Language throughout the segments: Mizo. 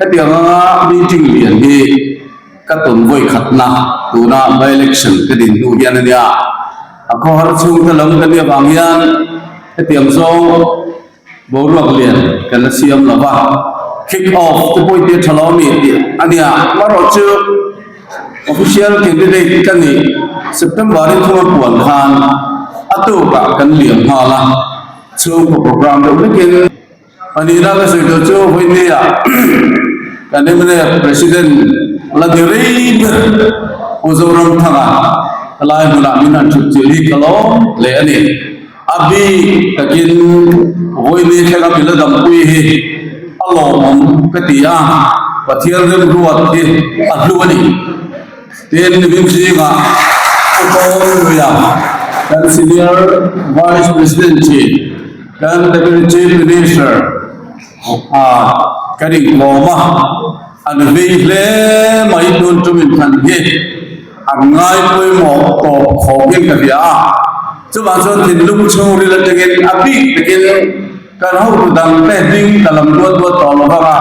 Hetiang anga meeting lian hi ka tawn vawi khatna tuna by election ka din hnu hian a nia. A khawhar chhungte lam ka nih avang hian hetiang zawng boruak lian kan la siam lo va, kick off te pawh i ti a tha lo ami tih a nia. Amaherawhchu official candidate ka nih September in thunga puan khan a tukah kan liam nghal a, chhungkaw programme deuh hlekin. Pahnihna ka sawi tur chu vawinia kan mla President la ni rei ber Pu Zoramthanga helai hmunah min han thut chilh hi ka lawm hle a ni. A bik takin vawiini thlenga min la dampui hi a lawmawm ka ti a, Pathian remruat hi a hlu a ni. Tin, nimin zingah Pu Pawnluia kan Senior Vice President chi, Kan Deputy Chief Minister a kan inkawm a, an vei hle mai tun tum inthan hi an ngai pawimawh tawp khawp in ka hria a, chuvang chuan thinlung chhungril atangin a bik takin kan hotu dang te hming ka lam duat duat tawh lo vang a,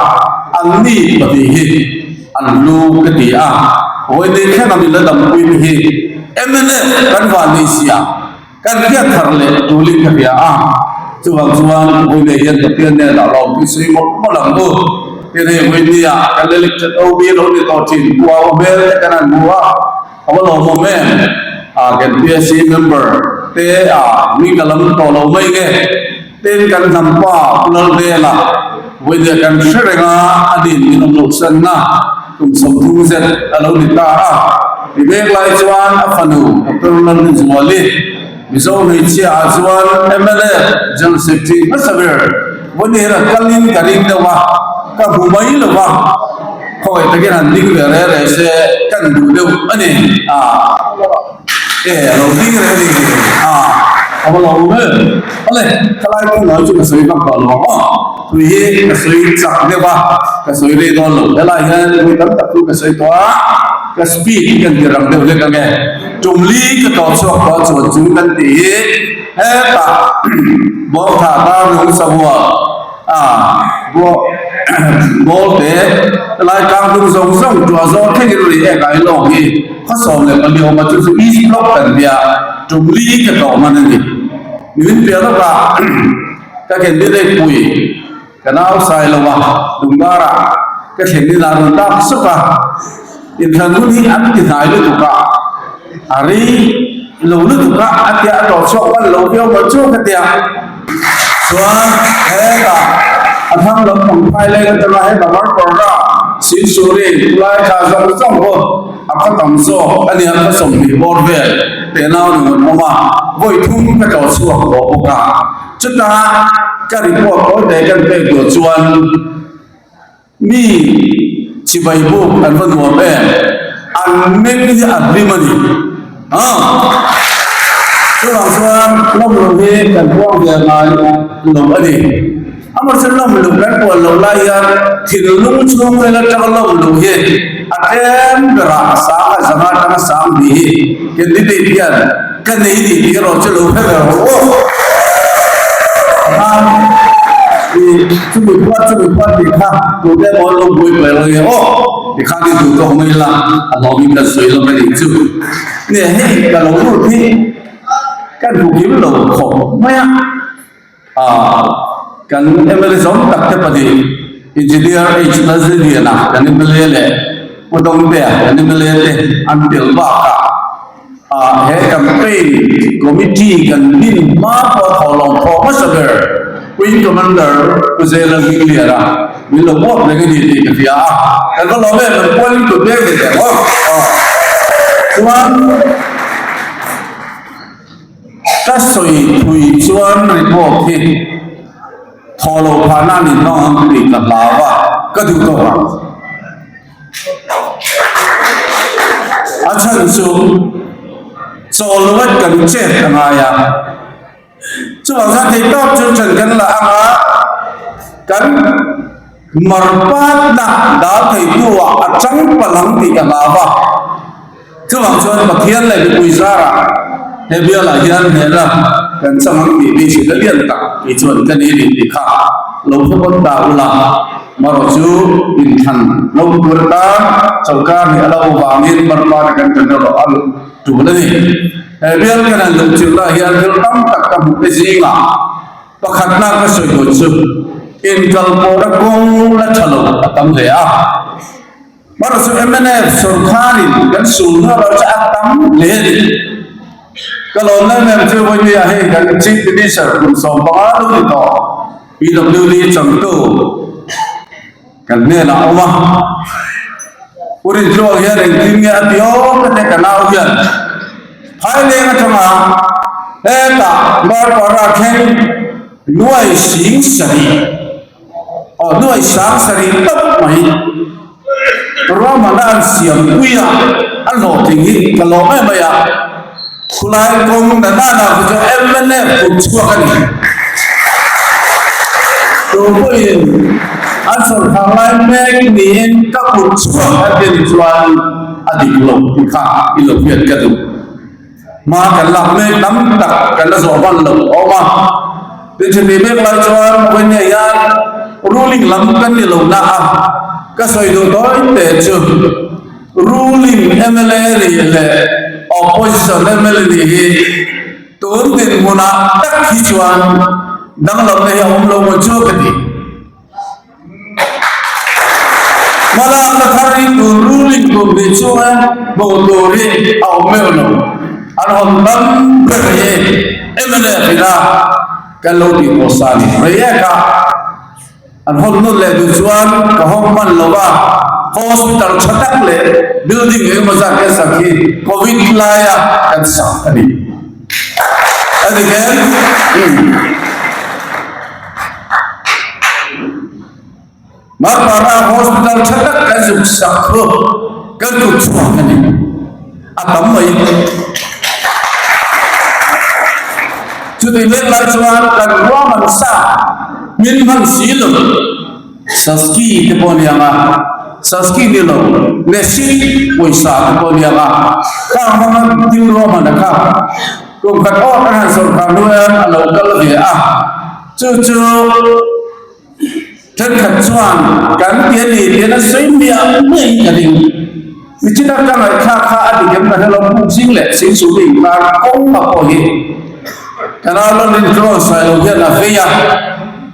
an ni pahnih hi an hlu ka ti a, vawiin thleng a min la dampui te hi mnf kan vanneih sia. Kan hriat thar leh tulin ka hria a, chuvang chuan vawiin hian Pathian nen ah lawm tih sawi mawlh mawlh ang u. Tin hei vawinia kan elected OB lo ni tawh thin Pu Au hmel te kan han hmu a, a va lawmawm em? A kan PSC member te ah mi ka lam tawh lo mai nge? Tin kan hnam pa Pu Lalvela vawinia kan hre reng a, a din min awm loh sanna kum 30 zet a lo ni ta a. Ti mek lai chuan a fanu Doctor Lalrinzuali, Mizo hmeichhia ah chuan mla General Secretary hmasa ber Vawnihra kalin ka ring deuh a, ka hmu mai lo va, khawi takin han ding ve reh reh se kan duh deuh a ni a, e a lo ding reh a ni a, a va lo awm em? Awle, khalai khawngaiah chu ka sawi vak tawh lo ang aw. Tui hi ka sawi chak deuh a, ka sawi rei dawn lo. Helai hian vawi tam tak chu ka sawi tawh a, ka speed kan ti rang deuh hlek ang e. Tum li ka tawh chhuak tawh chuan chu kan tih hi hetah bawngtha tar nung sahua a ball te helai tlang tum zawng zawng tuah zawng thlengin ri ek ai lawng hi 24 awm a, chu chu east block kan tia tum li ka tawh hman a ni. Min piah lawkah. Ka candidate pui ka nau sai lo a, Lungdara ka thlen in a rawn dak sawk a, inthlan hun hi an ti hnai lutuk a, a rei lo lutuk a, a tia a tawh chhuak hman lo viau mai chu ka tia. Chuan hetah a thlang lam pang phai leng atanga heta Marpara, Sinsuri, khulai thla zawng zawng pawh a khaw tam zawk a nia, khaw 20 bawr vel te nau ni rawn awm a, vawi thum ka tawh chhuak tawh bawk a. Chutah ka report tawi te kan pek duh chuan mi chibai buk an va nuam em, an meng hi a hlim a ni. Chuvang chuan lawm lo hi kan puang ve ngai lo a ni. Amaherawhchu lawm loh kan puan loh lai hian thinlung chhung vel atanga lawm loh hi a tlem berah a sang a zanga atanga sang ni hi candidate hian Ka nei tih tih erawh chu lo hre ber rawh aw. Khan i chumi khuan chumi khuan tih kha tute emaw an lo buai buai lo nge aw ti khan i duh tawk mai la a hlawmin kan sawi lo mai nih chu. Nge hei ka lo lut hi kan hmu kim lo khawp mai a. Ah kan mla zawm tak te pahnih Engineer H Lalziliana kan mla leh Pu Dawngtea kan mla te an tel bakah ah he campaign committee kan din hma pawh thaw lawm thaw hmasa ber Wing Commander Pu Zela Zingliana min lo buak reng a ni tih ka hria a, kan va lawm em, kan pualing tut deng ve teh ang aw. Chuan Ka sawi thui chuan report hi thaw loh phahna a ni hmang ang tih ka hlau a, ka duh tawk ang. A chhan chu chaw loet kan chet a ngai a, chuvang chuan thei tawp chu ṭhen kan la ang a, kan marpatna dal theitu ah a ṭang palh ang tih ka hlau a. Chuvang chuan Pathian leh mipui zarah he bialah hian hnehna kan chang ang tih beiseina lian tak kei chuan ka ni a ni tih kha lo hre pawn ta ula. Marawh chu inthlan lo tur atan chawlhkar nih a lo avangin Marpara kan kan erawh a tul a ni. He bial kan han luh chilh lah hian thil tam tak ka hmuh te zingah pakhatna ka sawi dawn chu inkalpawhna kawng la tha lo a tam hle a. Marawh chu mnf sawrkharin kan sulna erawh chu a tam hle a ni. Ka lawm em em chu vawinia hei kan Chief Minister kum 15 lo ni tawh PWD changtu kan hnenah a awm a. Pu Rinchhuak hian engtin nge a ti awm ka te ka nau hian Phaileng atanga hetah Marpara thleng nuai sing sarih Aw nuai sang sarih tawp mai ruahmanna an siam pui a, a hlawhtling hi ka lawm em mai a, khulai kawng na nana khu chu mnf kut chhuak a ni. Tu pawhin an sawrkhar lai mek niin ka kut chhuak a ti ni chuan a dik lo tih kha i lo hriat ka duh. Hma kan lak mek tam tak kan la zawh hman lo a awm a, tinchheti mek lai chuan vawinia hian ruling lam kan ni lo na a, ka sawi duh tawi te chu ruling mla nih leh opposition mla nih hi tun dinhmunah tak hi chuan danglamna hi a awm lo maw chu ka ti. Hmalakna thar hi tun ruling tur nih chunga hmuh tur hi a awm meuh lo. An hawn tam ber hi mnf ina kan lo tih pawh sa ni rei ek a. An hawn nawn leh duh chuan ka hawng hman lo va, hospital tha tak leh building engemaw zat kan sak hi covid laia kan sak a ni. A ni em? Marpara Hospital tha tak kan zuk sak khu kan kut chhuak a ni. A tam mai. Chutih mek lai chuan kan ruahman sa min hman si lo. Saski te pawh aniang a, Saski ni lo, Messi pawisa te pawh aniang a, khang hmanga thil ruahman a kha. Kum khat awk an han sawrkar hnu hian a lo kal ve a. Chu chu thenkhat chuan kan ti a ni tih an sawi miah miahin ka ring. Nichina ka ngaihthlak kha a dik em ka hre lo, Puk zing leh Singsuh inkar kawng a pawh hi kan Arnold Rintlawng sawi lo hian a vei a,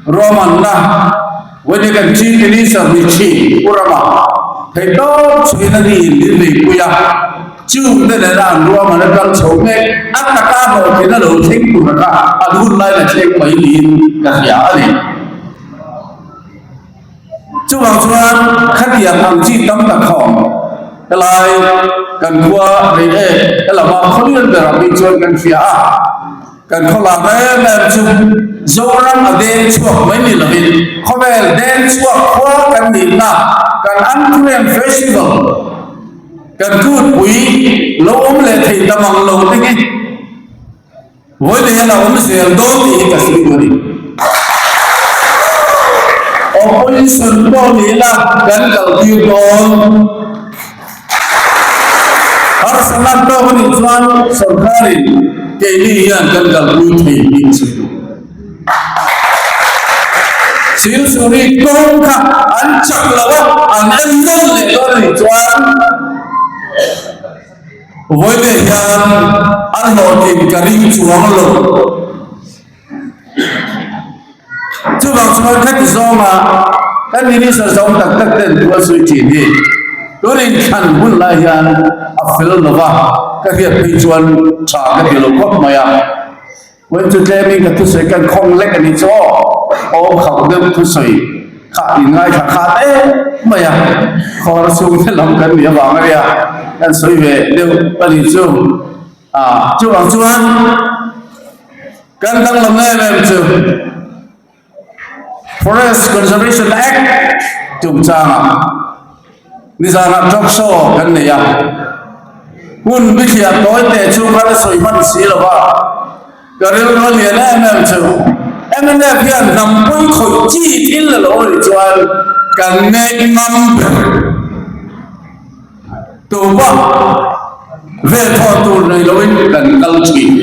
ruahmanna Vawini kan Chief Minister ni thin Pu Rama theihtawp chhuin a niin min veipui a. Chung te nena an ruahman a kal chho mek, a taka hlawhtlin a lo thleng tur kha an hun lain a thleng mai niin ka hria a ni. Chuvang chuan khatiang ang chi tam tak kha awm. Helai kan khua rei e, helama khawlian berah phei chuan kan hria a. Kan khawlak em em chu Zoram a deng chhuak mai ni lovin khawvel deng chhuak khua kan nihna kan Anthurium Festival kan kutpui lo awm leh thei ta mang lo te hi vawi leh hian a awm zel dawn tih hi ka sawi duh a ni. Opposition pawh ni ila kan kaltir dawn. Harsatna tawk a nih chuan sorkarin keini hian kan kalpui thei tih ka sawi duh. Silsuri kawng kha an chak lo a, an en nawn leh dawn a nih chuan vawiin hian an hlawhtlin ka ring chuang lo. Chuvang chuan khati zawnga kan minister zawng tak tak ten thu an sawi thin hi tun inthlan hun lai hian a fel lo va, ka hriat phei chuan tha ka ti lo khawp mai a. Vawiin chu tlemin ka thusawi kan khawng lek a ni chu aw, awm khauh deuh thusawi kha in ngaithla khat em mai a, khawr chhung te lam kan nih avang a nia kan sawi ve deuh a ni chu. A, chuvang chuan kan danglam em em chu Forest Conservation Act chungchangah nizanah talk show kan nei a, hun bithliah tawi teh chu kha la sawi hman si lo va, ka rilru a lian em em chu mnf hian hnam pawi khawih chi thil a lo nih chuan kan nek ngam ber. Tupa vel thaw tur nei loin kan kal thin.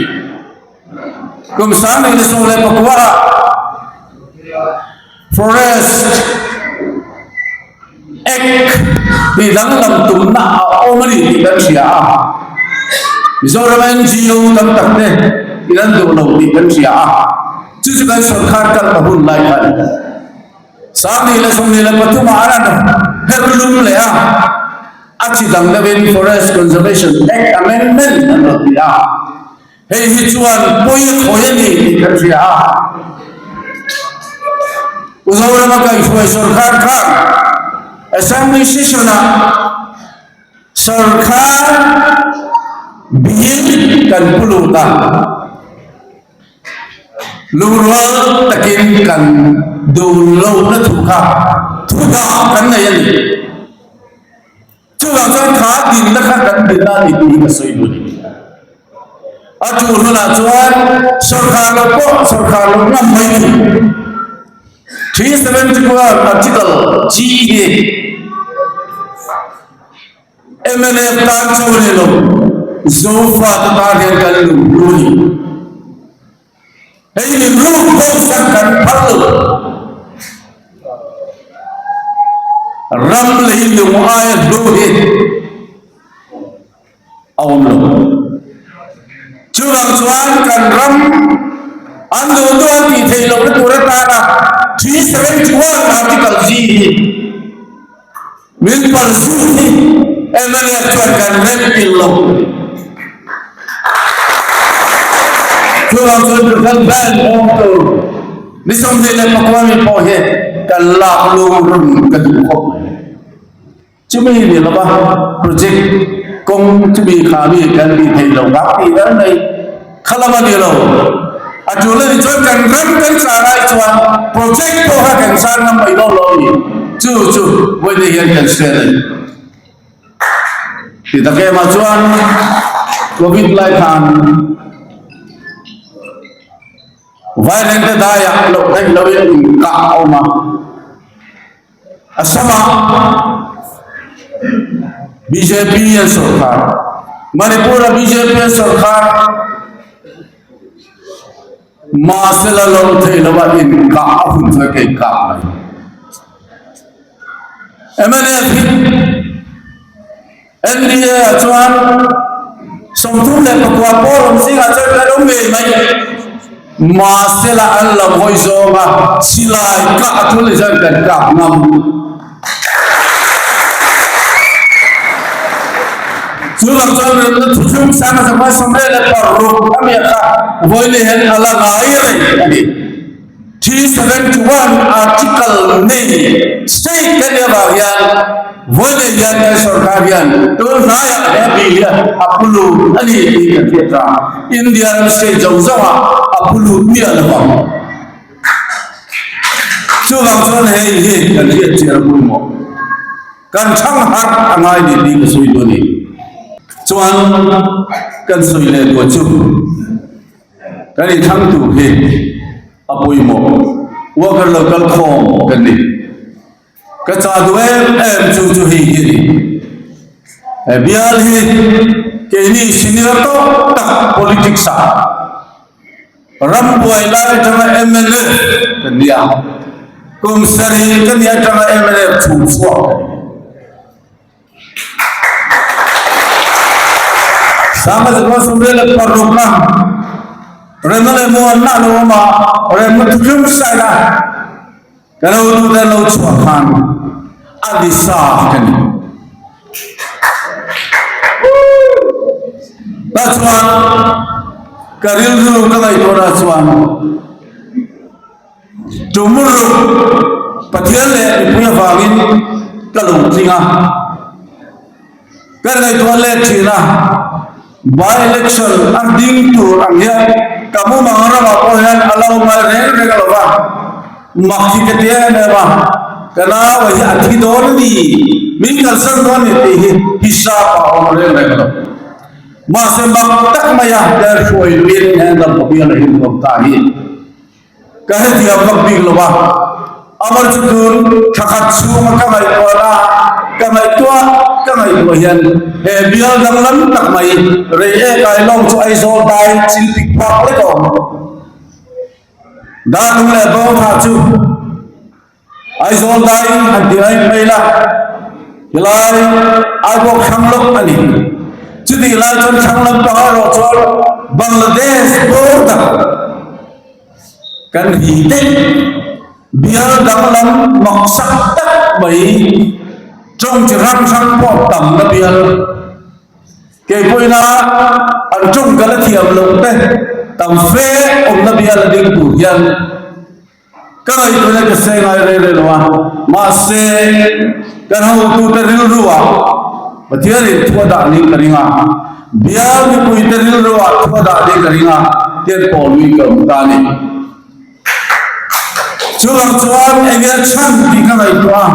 Kum 2014 ah Forest. Act tih danglam tumna a awm a ni tih kan hria a. Mizoram NGO tam tak te in an duh lo tih kan hria a. Chu chu kan sorkar kalna hun lai kha a ni. 2023 ah an han her lum leh a, a chi dang deuhin Forest Conservation Act Amendment an rawn ti a. Hei hi chuan pawi a khawi a ni tih kan hria a. U Zorama kaihhruai sorkar khan Assembly Session-ah sorkar bill kan pu lut a. Lungrual takin kan duh lohna thu kha thu dah kan nei a ni. Chuvang chuan kha dinna kha kan dinna a ni tih hi ka sawi duh a ni. A tul hunah chuan sorkar lo pawh sorkar lo ngam mai tur. 371 Article G hi mnf tan chauh a ni lo, Zofate tan hian kan lunghlu a ni. Hei min ruk bo sak kan phal lo. Ram lei lung aia hlu hi a awm lo. Chuvang chuan kan ram an duh duh an tih theih lohna tur atana 371 Article G hi Min palzut hi mnf chuan kan rem pil lo. Chuvang chuan kan ban awm tur ni 24 mi pawh hi kan lak lung run ka duh khawp mai. Chumi ni lova project kawng chumi kha mi kan tih theih loh vang tih ber mai. Kha lama ni lo. A tul a nih chuan kan ram kan chah lai chuan project pawh kha kan chang ngam mai dawn lo a ni. Chu chu vawiin hian kan hriat a ni. Ti tak em ah chuan Covid lai khan Vairengte daiah loh theih loin inkah a awm a. Assam-ah bjp an sorkar, Manipur-ah bjp an sorkar, mahsela lo theih loa inkah a hun chuan ka inkah mai. Mnf hi NDA ah chuan 34 pawl awm zingah chuan kan awm ngei mai. Mahsela an lo hawi zawng a, silai kah a tul ni chuan kan kap ngam. Chu lam chuan remna thuthlung sang a zakhuai 16 a miah kha vawiin hian a la ngai reng a ni. 371 article nei state kan nih avang hian vawiin hian kan sorkar hian tun hnaiah he bill hi a pu lut a ni tih kan hriat a, India ram state zawng zawngah a pu lut miah lo ang. Chuvang chuan hei hi kan hriat chian a pawimawh. Kan thang harh a ngai ni tih ka sawi duh a ni. Chuan kan sawi leh duah chu. Kan inthlang tur hi a pawimawh. Worker lo kal khawm kan ni. Ka chah duh em em chu chu hei hi a ni. He bial hi keini senior tawk tak politics ah ram buai lai atanga mla kan ni a, kum sarih ka nih atanga mla chhung chhuak kan ni. Sanga zakua sawmriat leh paruk a remna leh muanna a lo awm a, remna thuthlung saina ka lo tute an lo chhuah khan a ni sa ka ni. Tah chuan ka rilru ka ngaihtuahna chuan Tumuruk Pathian leh mipui avangin ka lo tling a, ka ngaihtuah let thin a, by-election a ding tur ang hian ka mumang ramah pawh hian a lo ngai reng reng lo va, mak hi ka ti em em a, ka nau hi a thi dawn a ni, min kalsan dawn a ni tih hi hisap a awm reng reng lo. Mahse mak tak maia Lalhruai luiin he lam bial a him hlawm ta hi. Ka hetiang vak bik lo a, amar chu tun thla khat chhunga ka ngaihtuahna ka ngaihtuah ka ngaihtuah hian he bial danglam tak mai rei ek ai lawng chu Aizawl dai chil pik phak lek a awm. Darlung leh Bawngthah chu Aizawl dai han ti mai mai la. Helai Aibawk hrang lawk a ni. Chutih lai chuan hrang lampang erawh chuan Bangladesh border kan ri daih. Bial danglam maksak tak mai tawng chi hrang hrang pawh tamna bial. Kei pawhina an tawng ka la thiam loh te tam fe awmna bial a ding tur hian ka ngaihtuahna ka se ngai rei rei lo a, mahse kan hotute rilruah Pathianin thu a dah ning ka ring a, bial mipuite rilruah thu a dah ning ka ring a, tian pawlui ka awm ta a ni. Chuvang chuan enge a chhan tih ka ngaihtuah a,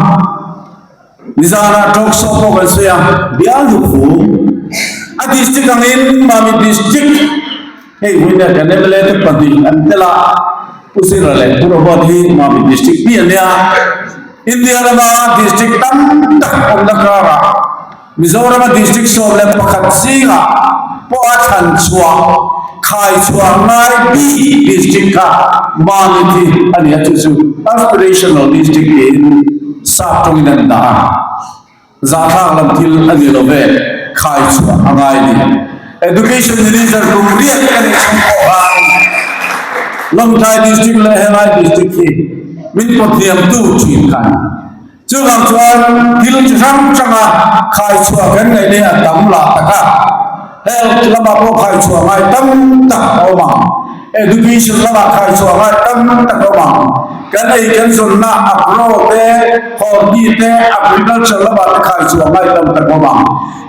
nizanah talk show pawh kan sawi a, bial huphu a district angin Mami district hei vawiin kan mla te pahnih an tel a, Pu Zira leh Pu Robert hi Mami district mi an nia. India rama district tam tak awmna karah Mizorama district 11 zingah pawha thlan chhuah, khai chhuah ngai bik district kha Mamit hi a ni a, chu chu aspirational district tiin sap tawngin an dah a. Zahthlak lam thil a ni lo ve, khai chhuah a ngai a ni. Education Minister kum riat ka nih chhung pawh khan Lawngtlai District leh helai District hi min pawtliamtu thin kha a ni. Chuvang chuan thil chi hrang hranga khai chhuah kan ngaih leh a tam lah tak a, health lamah pawh khai chhuah ngai tam tak a awm ang, education lamah khai chhuah ngai tam tak a awm ang, kan ei kan zawnna agro te, horti te, agriculture lamah te khai chhuah ngai tam tak a awm ang,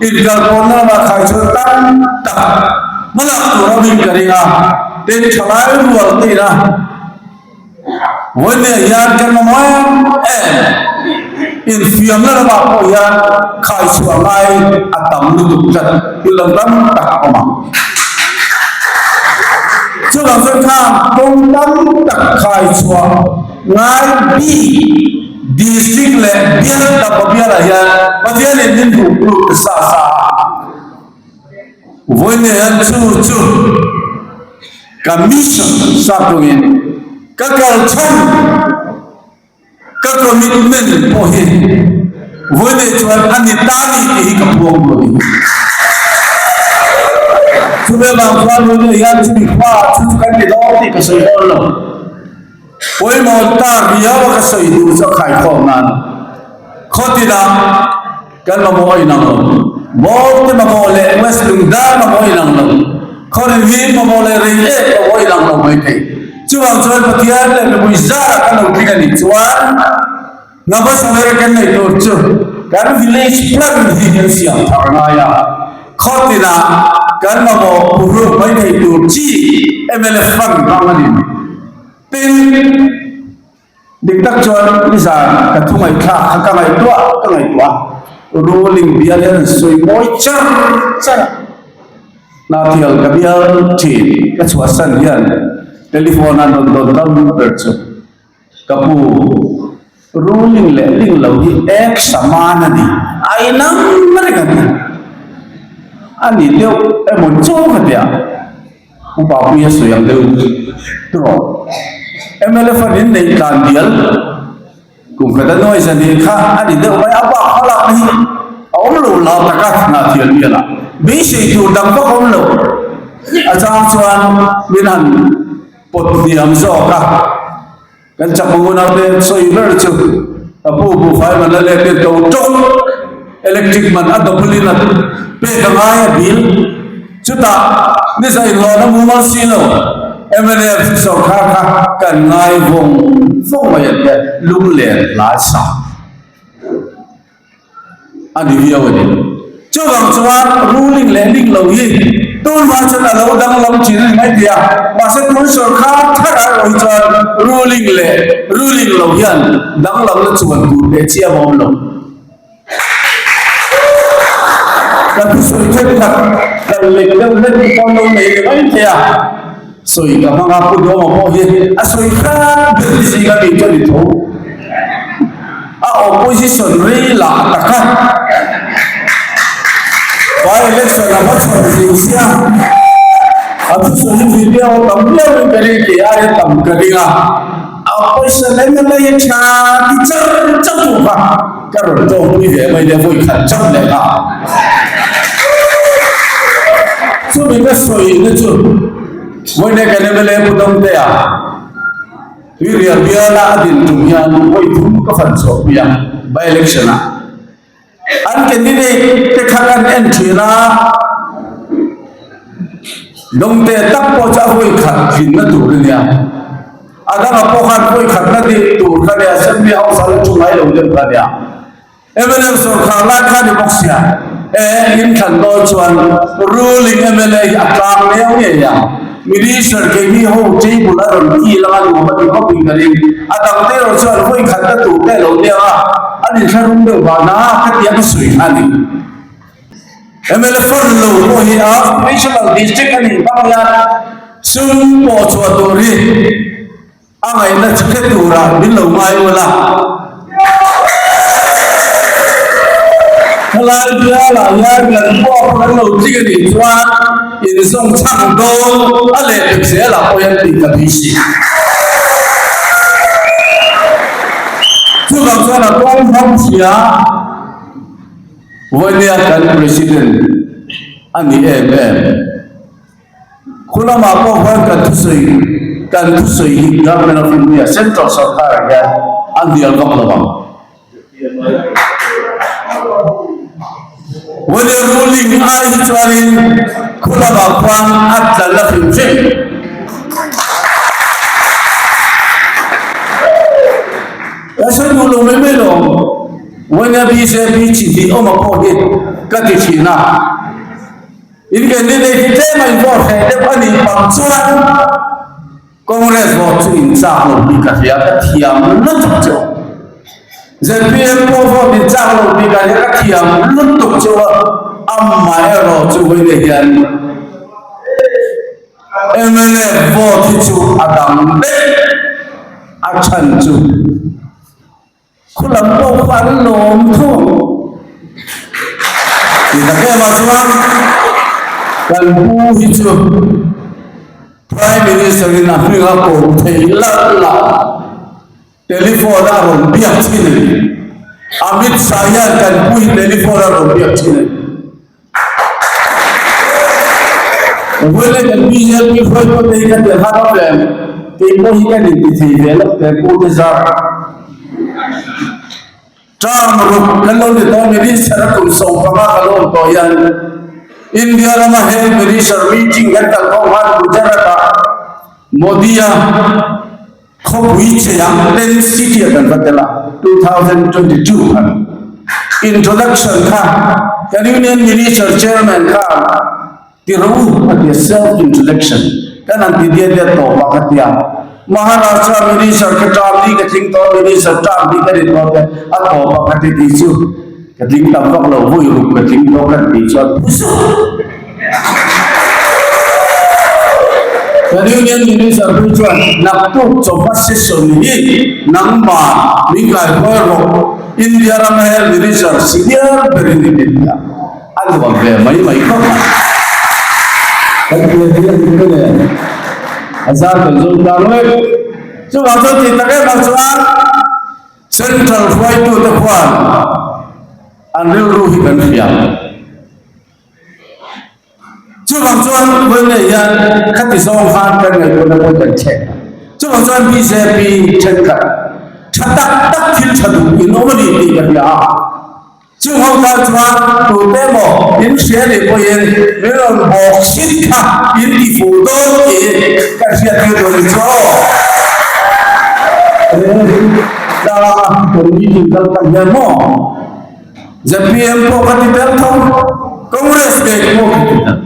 inkalpawnna lamah khai chhuah tam tak hmalak tur a awmin ka ring a, tin thalai rual te ina. Vawiin hian kan mamawh em em infiamna lamah pawh hian khai chhuah ngai a tam lutuk tlat thil dang tam tak a awm ang. Chuvang chuan khang kawng tam tak khai chhuah ngai bik district leh bial tapa bialah hian Pathianin min hmuh lut ta sa sa a. Vawiin hian chu chu ka mission sap tawngin ka kal chhan ka commitment pawh hi vawiin chuan a ni ta ni tih hi ka puang duh a ni. Chuvang chuan vawiin hian chumi hma chu chu kan ti dawn tih ka sawi dawn lo. Pawimawh ta riau a ka sawi duh chu a khaikhawm nan khawtinah kan mamawh a inang lo. Bawkte mamawh leh West Lungdar mamawh a inang lo. Khawrin hi mamawh leh rei ek mamawh a inang lo mai thei. Chuvang chuan Pathian leh mipui zarah kan lo tling a nih chuan Navas American nei tur chu kan village plan hi kan siam thar ngai a, khawtinah kan mamawh puruk mai thei tur chi mla fund hmang a ni. Tin, dik tak chuan nizan ka thu ngaihthlak kha ka ngaihtuah ka ngaihtuah a, ruling bial hian an sawi mawi char char a, Hnathial ka bial thin ka chhuahsan hian telephone a rawn dawn dam ber chu. Ka pu, ruling leh ling lo hi ek saman a ni, a inang reng a ni. A ni deuh emaw chu ka ti a, Pu Papuia sawi ang deuh tawh. Mla fan in neih tlan dial kum khat a nuai zan kha a ni deuh mai, a bak hmalakna hi a awm lo la taka hnah thial bialah beisei tur dang vak a awm lo. A chang chuan min han pawt hniam zawk a, kan chak hmu naute sawi ber chu ka pu buhfai man a let in to tawk electric man a double in a pek a ngai a bill chutah nisa inhlawhna mumal si lo mnf sawrkar kha kan ngai vawng vawng mai an tia lunglen hlai sa. A ni viau a ni. Chuvang chuan ruling leh ning lo hi tunhma chuan a lo danglam thin a ni mai thei a, mahse tun sawrkar thar ah erawh hi chuan ruling leh ruling lo hian danglamna chuan tur teh chiam a awm lo. Ka thusawi thenkhat kan lek deuh hlek te pawh an lo nei ni mai thei a, sawi ka hmang a, Pu Duhawma pawh hi a sawi hrat ber zinga mi chu a ni tho. A opposition rei lah tak a, by election a va chhuah zing sia, a thusawi hi video tam viau in ka ring tih aia tam ka ring a. Opposition MLA hi tha ti char char tu kha ka rawn tawngpui ve mai nia vawi khat chauh leh kha. Chumi ka sawi na chu vawiin kan MLA Pu Dawngtea Tuirial biala a din tum hian vawi thum ka fan chhuahpui a by election ah. An candidate te kha kan en thin a, Dawngte tak pawh chu a vawi khat tlinna tur a nia. A dangah pawh khan vawi khatna tih tur kha nia, Assembly House ah la thu ngai lo deuh kha nia. Mla sawrkhar lai kha ni bawk sia, e inthlan dawn chuan ruling mla hi a tlang leu ngei a. Minister keini ho table a rawn kil anga nuam a ti khawp in ka ring. A dang te erawh chuan vawi khat ka tur te lo nia a, an inthla rum deuh vang a ka tia ka sawi kha a ni. Mla fund lo pawh hi a regional district a nih hmang hian sum pawh chhuah tur hi A ngaihna chu hre turah min lo ngai ula. Helai bialah hian kan pawh kan lo tling a nih chuan inzawng chhang dawn a lehpek zelah pawh hian tih ka beisei. Chuvang chuan a kawng hmang hria vawinia kan President a ni em em. Khu lamah pawh khuan kan thusawi kan thusawi hi Government of India Central sawrkarah hian a hnial vak lo ang. Whether ruling ai hi chuanin khu lamah khuan a tla la hrim hrim. Ka sawi duh lo mai mai lo. Whether BJP chi hnih awma pawh hi ka ti thin a. In candidate hi tlem a invote hreh deuh a nih pang chuan Congress vote chu in chak lo tih ka hria, ka thiam lutuk chu. Zpm pawh vote in chak lo tih ka hria, ka thiam lutuk chu a, amaherawh chu vawiin hian mnf vote hi chu a dang daih a chhan chu. Khulam pawh kha an lawm thung. Ti tak em ah chuan kan pu hi chu Prime Minister in a hming a ko thei lalh lah telephone a rawn biak thin a ni. Amit Shah hian kan pu hi telephone a rawn biak thin a ni. Vawiin kan BJP hruaitute hi ka ti har a em? Kei pawh hi kan inti thei ve lo te pu te zar. Term ruk kan lo ni tawh minister a kum 15 ka lo awm tawh hian India rama health minister meeting kan kal khawm khan Gujarat ah Modi a Khawpui cheiah Tent City ah kan va tel a, 2022 khan introduction kha kan Union Minister Chairman kha ti ro a ti a, self introduction kan han ti diat diat tawp a ka ti a, Maharashtra Minister ka term hi ka tling tawh, Minister term hi ka ni tawh te a tawp a ka ti tih chu ka tling tam vak lo, vawi ruk ka tling tawh kan tih chuan phusup. Kan Union Minister pui chuan naktuk chawhma session hi nangmah min kaihruai rawh, India rama Health Minister senior berin i min ti a, a nuam ve mai mai khawp mai. Kan pian hi a dik ka nen, a zar kan zawm tlang vek. Chuvang chuan tih tak em ah chuan Central hruaitute khuan an rilru hi kan hria. Chuvang chuan vawiin hian khati zawng khan kan ngaihtuahna pawh kan chhek a. Chuvang chuan bjp thenkhat tha tak tak thil tha duh in awm a ni tih ka hria a. Chung ho tan chuan tute emaw in hria nih pawhin min rawn bawk hrit kha in ti fuh dawn tih ka hriat tir dawn ni chu aw. Tlanga kan meeting kal tak hian maw? Zpm pawh ka ti tel tho, Congress ngei pawh ka ti tel.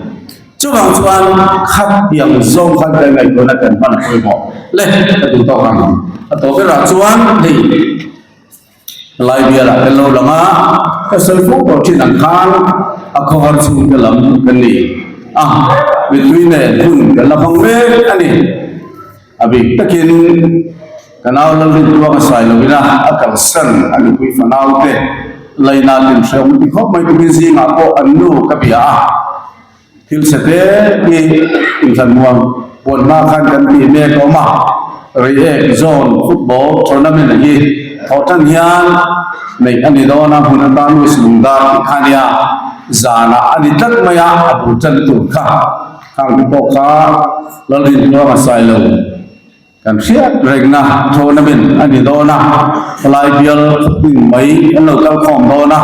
Chuvang chuan khatiang zawng khan kan ngaihtuahna kan hman a pawimawh le ka duh tawk ang. A tawh berah chuan hei lai bialah kan lo lang a, ka sawi fo tawh thin ang khan a khawhar chhungte lam kan ni a, mittui nen hun kan la hmang mek a ni. A bik takin ka nau Lalrintuanga Sailovina a kalsan a nupui fanau te laina tin hrehawm ti khawp mai tumin zingah pawh an nu ka bia a, thil chhe te hi inthlan muang puan hma khan kan tih mek a awm a. Reiek Zone Football Tournament hi thawh tan hian neih a ni dawn a, hmun atan West Lungdar tih kha a nia, zanah a ni tlat mai a, a bul tan tur kha khang te pawh kha Lalrintluanga Sailo kan hriat rengna tournament a ni dawn a, helai bial khawpin mai an lo kal khawm dawn a,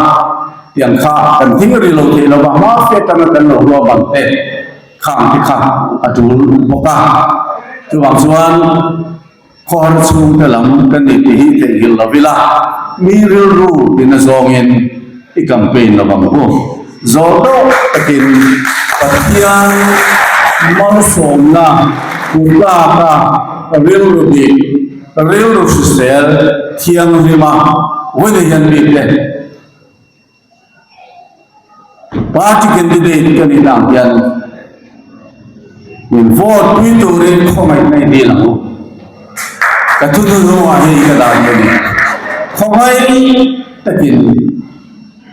tiang kha kan thing ri lo theih lova hma fe tanga kan lo ruah bang te. Khang te kha a tul bawk a, chuvang chuan khawhar chhungte lam kan nih tih hi theihnghilh lo ila, mi rilru tina zawngin i campaign lo ang u. Zawh deuh takin Pathian malsawmna hmu tlaka rilru dik, rilru hrisel thianghlima vawiin hian mite, Party candidate ka nih dan hian min vote pui turin khawngaih na i dil ang u. Ka thu hnuhnungah hei ka dan ka ni. Khawngaih takin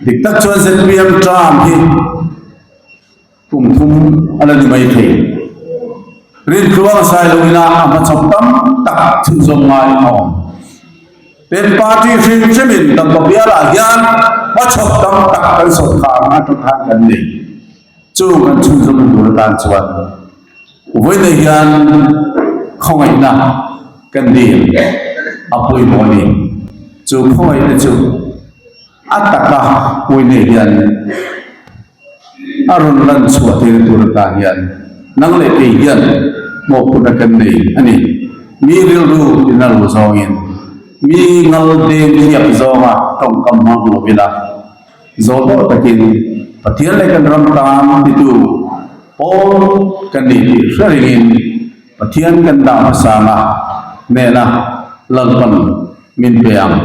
dik tak chuan zpm term hi Kum thum a la ni mai thei. Rintluang Sailoina a hmachhawp tam tak chhunzawm ngai a awm. Tin, party hrim hrimin Dampa bialah hian hmachhawp tam tak kan sawrkar atang khan kan nei. Chu kan chhunzawm tur atan chuan vawiin hian khawngaihna kan dil a pawimawh a ni. Chu khawngaihna chu a taka vawiin hian A rawn lan chhuah theihna tur atan hian nang leh kei hian mawhphurhna kan nei a ni. Mi rilru tina lo zawngin, mi ngal deng thiak zawnga tawngkam hmang lo ila, zawl deuh takin Pathian leh kan ram tan titu pawl kan nih tih hre ringin Pathian kan dah hmasanga hnena Lalpan min pe ang.